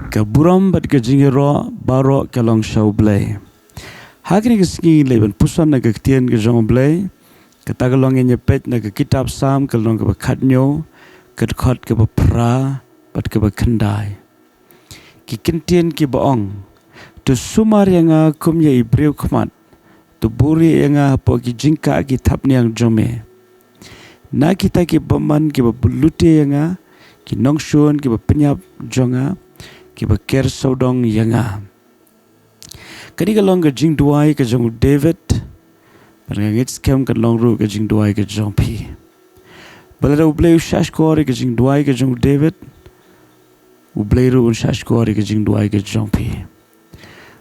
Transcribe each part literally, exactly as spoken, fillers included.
Ka burom bad ka jingïaroh baroh ka long sha U Blei. Ha kane ka sngi leit ban puson na ka ktien ka jong U Blei. Kata ka long ïa peit na ka kitab Salm ka lynnong kaba khatñiew, ka dkhot kaba phra bad kaba khyndai. Ki kyntien kiba ong, to sumar ïa nga kum ïa i briew khmat, to buhrieh ïa nga hapoh ki jingkah ki thapniang jong me. Na kita ki bymman kiba lute ïa nga, ki nongshun kiba pynïap jong nga, kiba ker sawdong ïa nga. Kane ka long ka jingduwai ka jong u David. Bad nga ngeit skhem kan long ruh ka jingduwai ka jong phi. Ba lada U Blei u shahshkor ïa ka jingduwai ka jong u David, U Blei ruh un shahshkor ïa ka jingduwai ka jong phi.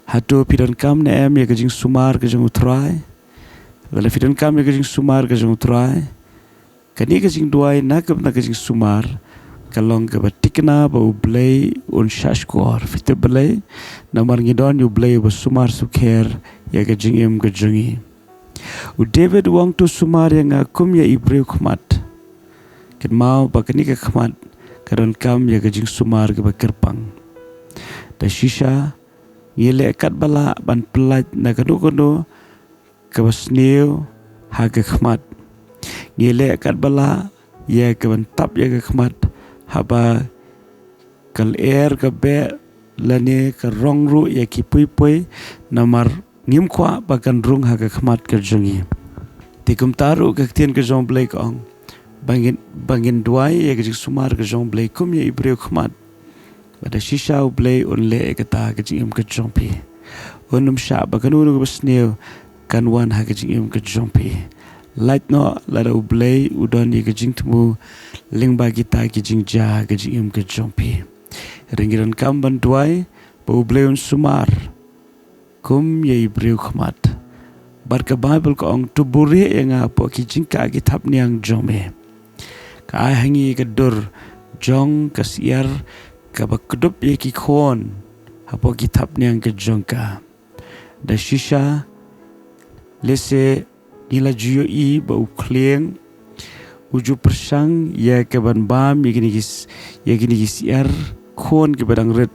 Hato phi donkam ne em ïa ka jingsumar ka jong U Trai? Lada phi donkam ïa ka jingsumar ka jong U Trai, kane ka jingduwai na ka bynta ka jingsumar ka long kaba thikna ba U Blei un shahshkor. Phi tip balei? Namar ngi don ïa U Blei uba sumar sukher ïa ka jingim ka jong ngi. U David u ong, to sumar ïa nga kum ïa i briew khmat. Kynmaw ba kane ka khmat ka donkam ïa ka jingsumar kaba kyrpang. Da shisha ngi leh katba lah ban pyllait na kano kano kaba sniew ha ka khmat. Ngi leh katba lah ïa kaban tap ïa ka khmat haba ka lyer ka beh lane ka rong ruh ïa ki pui pui, namar ngim kwah ba kan rung ha ka khmat ka jong ngi. Te kumta ruh ka ktien ka jong U Blei ka ong ba ngin, ba ngin duwai ïa ka jingsumar ka jong U Blei kum ïa i briew khmat. Ba da shisha U Blei un leh ïa kata ka jingim ka jong phi. Un ym shah ba kano kano kaba sniew kan wan ha ka jingim ka jong phi. Lait noh lada U Blei u don ïa ka jingthmu lyngba kita ki jingjia ha ka jingim ka jong phi. Hynrei ngi donkam ban duwai ba U Blei un sumar kum ïa i briew khmat. Bad ka Baibl ka ong, to buhrieh ïa nga hapoh ki jingkah ki thapniang jong me. Ka ai ha ngi ka dur jong ka syiar kaba kdup ïa ki khun hapoh ki thapniang ka jong ka. Da shisha lehse ngi la ju ïohi ba u khlieng u ju pyrshang ïa kaban bam ïa kine ki s-, ïa kine ki syiar khun kiba dang rit.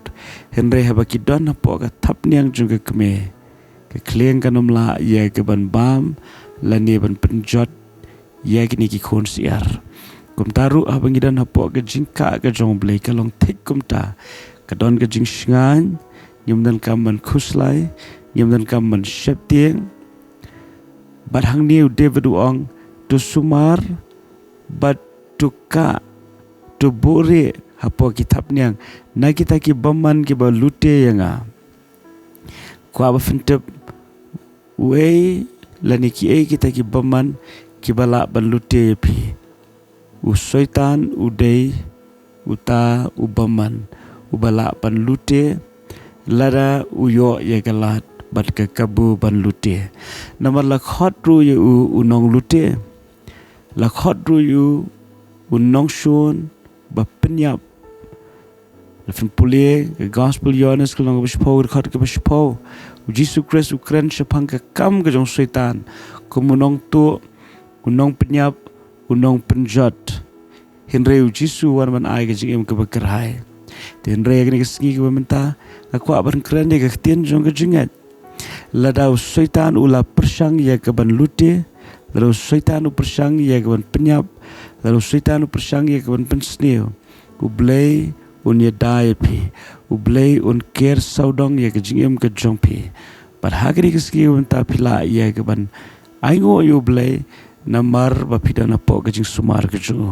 Hynrei haba ki don hapoh ka thapniang jong ka kmie, ka khlieng kan ym lah ïa kaban bam lane ban pynjot ïa kine ki khun syiar. Kumta ruh haba ngi don hapoh ka jingkah ka jong U Blei ka long thik kumta. Ka don ka jingshngaiñ, ngim donkam ban khuslai, ngim donkam ban sheptieng. Bad hangne u David u ong, to sumar bad to kah, to buhrieh hapoh ki thapniang na kita ki bymman kiba lute ïa nga. Kwah ba phin tip uei lane kiei kita ki bymman kiba lah ban lute ïa phi. U Soitan u dei uta u bymman uba lah ban lute lada u ïoh ïa ka lad bad ka kabu ban lute. Namar la khot ruh ïa u u nonglute, la khot ruh ïa u u nongshun ba pynïap. La phin pule ka Gospel Ïohannes ka lynnong kaba shiphew, ka dkhot kaba shiphew, u Jisu Khrist u kren shaphang ka kam ka jong u Soitan kum u nongtuh, u nongpynïap, u nongpynjot. Hynrei u Jisu u wan ban ai ka jingim kaba kyrhai. Te hynrei ha kane ka sngi kaba mynta nga kwah ban kren ïa ka ktien jong ka jingngeit. Lada u Soitan u la pyrshang ïa kaban lute, lada u Soitan u pyrshang ïa kaban pynïap, lada u Soitan u pyrshang ïa kaban pynsniew, U Blei un ïada ïa phi, U Blei un ker sawdong ïa ka jingim ka jong phi. Bad ha kane ka sngi mynta phi lah ïa kaban ainguh ïa U Blei namar ba phi don hapoh ka jingsumar ka jong u.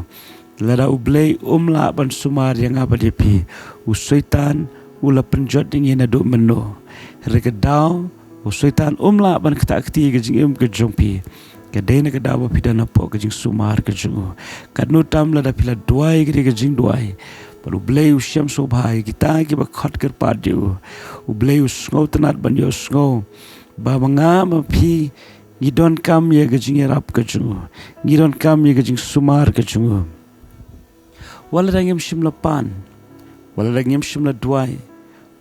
Lada U Blei um lah ban sumar ïa nga bad ïa phi, u Soitan u la pynjot ïa ngi naduh mynno. Hynrei ka daw u Soitan um lah ban ktah kti ïa ka jingim ka jong phi, ka dei na ka daw ba phi don hapoh ka jingsumar ka jong u. Katno tam lada phi la duwai ïa kane ka jingduwai bad U Blei u shem sngewbha ïa kita kiba khot kyrpad ïa u. U Blei u sngewtynnat ban ïohsngew ba ma nga ma phi ngi donkam ïa ka jingïarap ka jong u, ngi donkam ïa ka jingsumar ka jong u. Wat lada ngim shym la pan, wat lada ngim shym la duwai,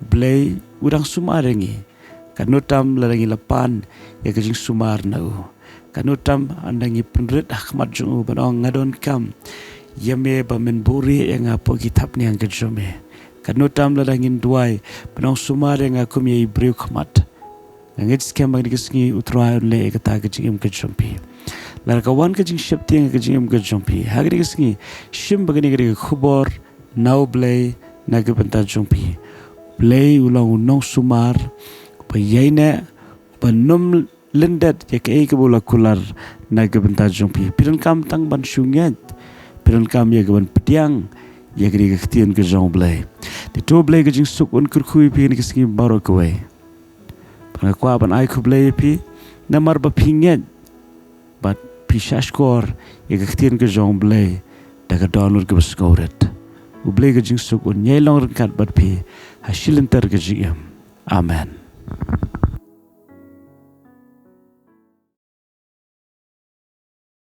U Blei u dang sumar ïa ngi. Katno tam lada ngi la pan ïa ka jingsumar na u, katno tam ynda ngi pynrit ha khmat jong u ban ong, nga donkam ïa me ba men buhrieh ïa nga hapoh ki thapniang ka jong me. Katno tam lada ngin duwai ba un nongsumar ïa nga kum ïa i briew khmat. Nga ngeit skhem ba kane ka sngi U Trai un leh ïa kata ka jingim ka jong phi. Lada ka wan ka jingsheptieng ha ka jingim ka jong phi ha kane ka sngi, shim ba kane ka dei ka khubor na U Blei na ka bynta jong phi. Blei u long u nongsumar, uba ïaineh, uba nym lyndet ïa kaei kaba u la kular na ka bynta jong phi. Phi donkam tang ban shu ngeit, phi donkam ïa ka ban pdiang ïa kane ka ktien ka jong U Blei. Te to U Blei ka jingsuk un kyrkhu ïa phi ha kane ka sngi baroh kawei. Bad nga kwah ban ai khublei ïa phi namar ba phi ngeit bad phi shahshkor ïa ka ktien ka jong U Blei da ka dohnud kaba sngewrit. U Blei ka jingsuk un ïai long ryngkat bad phi ha shi lynter ka jingim. Amen.